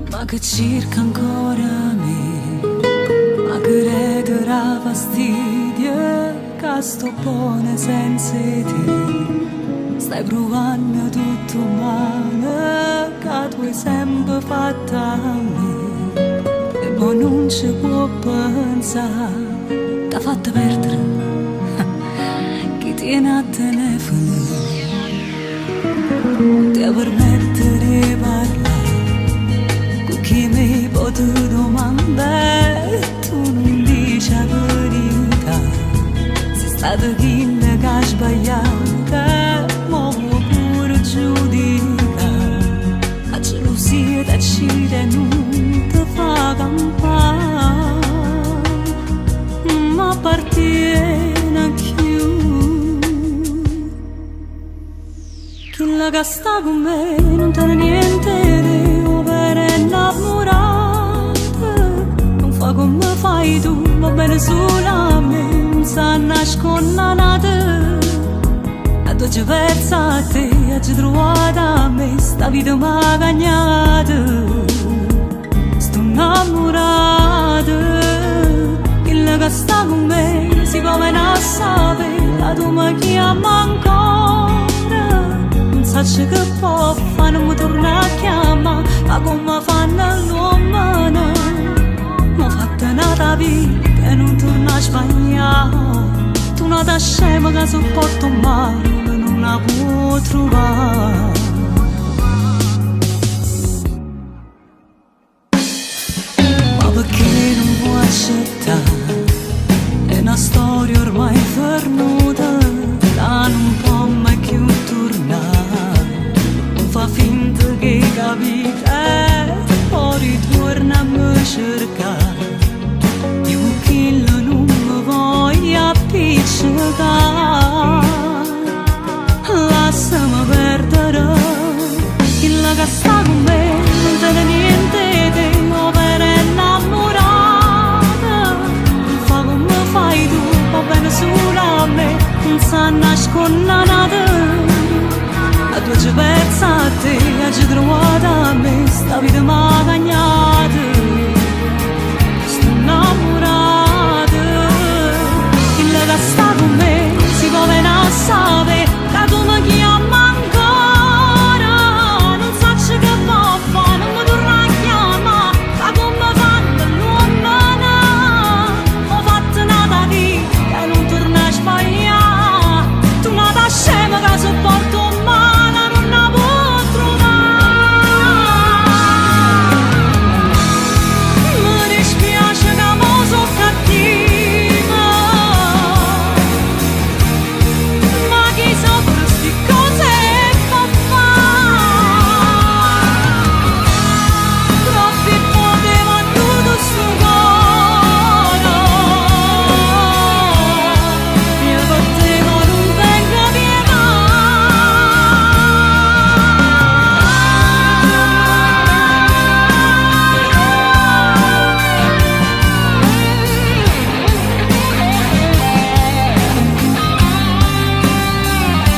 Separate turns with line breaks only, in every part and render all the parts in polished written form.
Ma che cerca ancora me, ma che te dà fastidio che sto buona senza te. Stai provando tutto male che tu hai sempre fatto a me. E mo non ci può pensare, t'ha fatto perdere chi tiene a telefono. Ti permette di parlare con chi mi può domandare, tu non dici la verità. Sei stato chi che ha sbagliato, ma vuoi pure giudicare. La gelosia ti uccide e non ti fa campare, ma appartiene più. Chi la che sta con me non tiene niente di overo innamorato. Non fa come fai tu, va bene solo a me, non sa nascondere nada. A dove verso a te, oggi trovata a me, sta vita m'ha cagnato. Sto innamorato, quella che sta con me, si può venire a sapere, che tu mi chiami ancora. Non so che può fare, non mi torna a chiamare, ma come fanno l'uomo? Mi ho fatto una vita e non torna a sbagliare. Tu una scema che sopporto male, non la può trovare. Ma perché non vuoi accettare? È una storia ormai fernuta, che non può mai più tornare. Non fa finta che capite, poi ritorna a me cercare. Io chi non mi voglio appiccicare, lasciami perdere. Quella che sta con me non tiene niente di overo innamorata. Non fa come fai tu, va bene solo a me, non sa nascondere nada. A tua ci pensa a te, oggi trovata a me, sta vita m'ha cagnato. Sto innamorato, quella che sta con me, si può venire a sapere, che tu mi chiami ancora. Non so che può fare, non mi torna a chiamare, ma come fanno l'uomo? Ho fatto una vita e non torna a sbagliare. Tu una scema che sopporto male, non la può trovare. Mi dispiace che mo sono cattiva, ma chi soffre sti cose può fare. Troppi poteva tutto sto cuore, io per te mo non tengo pietà.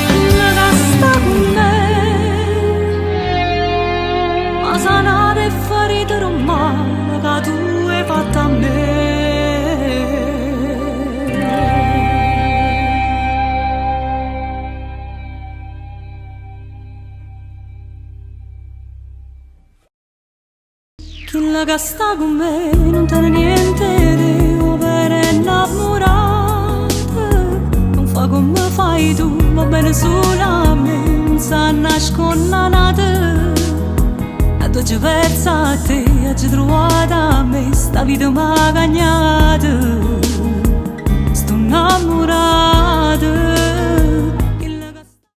Quella che sta con me, ma sanare e ferite male che tu hai fatto a me. Quella che sta con me non tiene niente di overo innamorato. Non fa come fai tu, va bene solo a me, non sa nascondere nada. A tua ci pensa a te, oggi trovata a me, sta vita m'ha cagnato. Sto innamorato.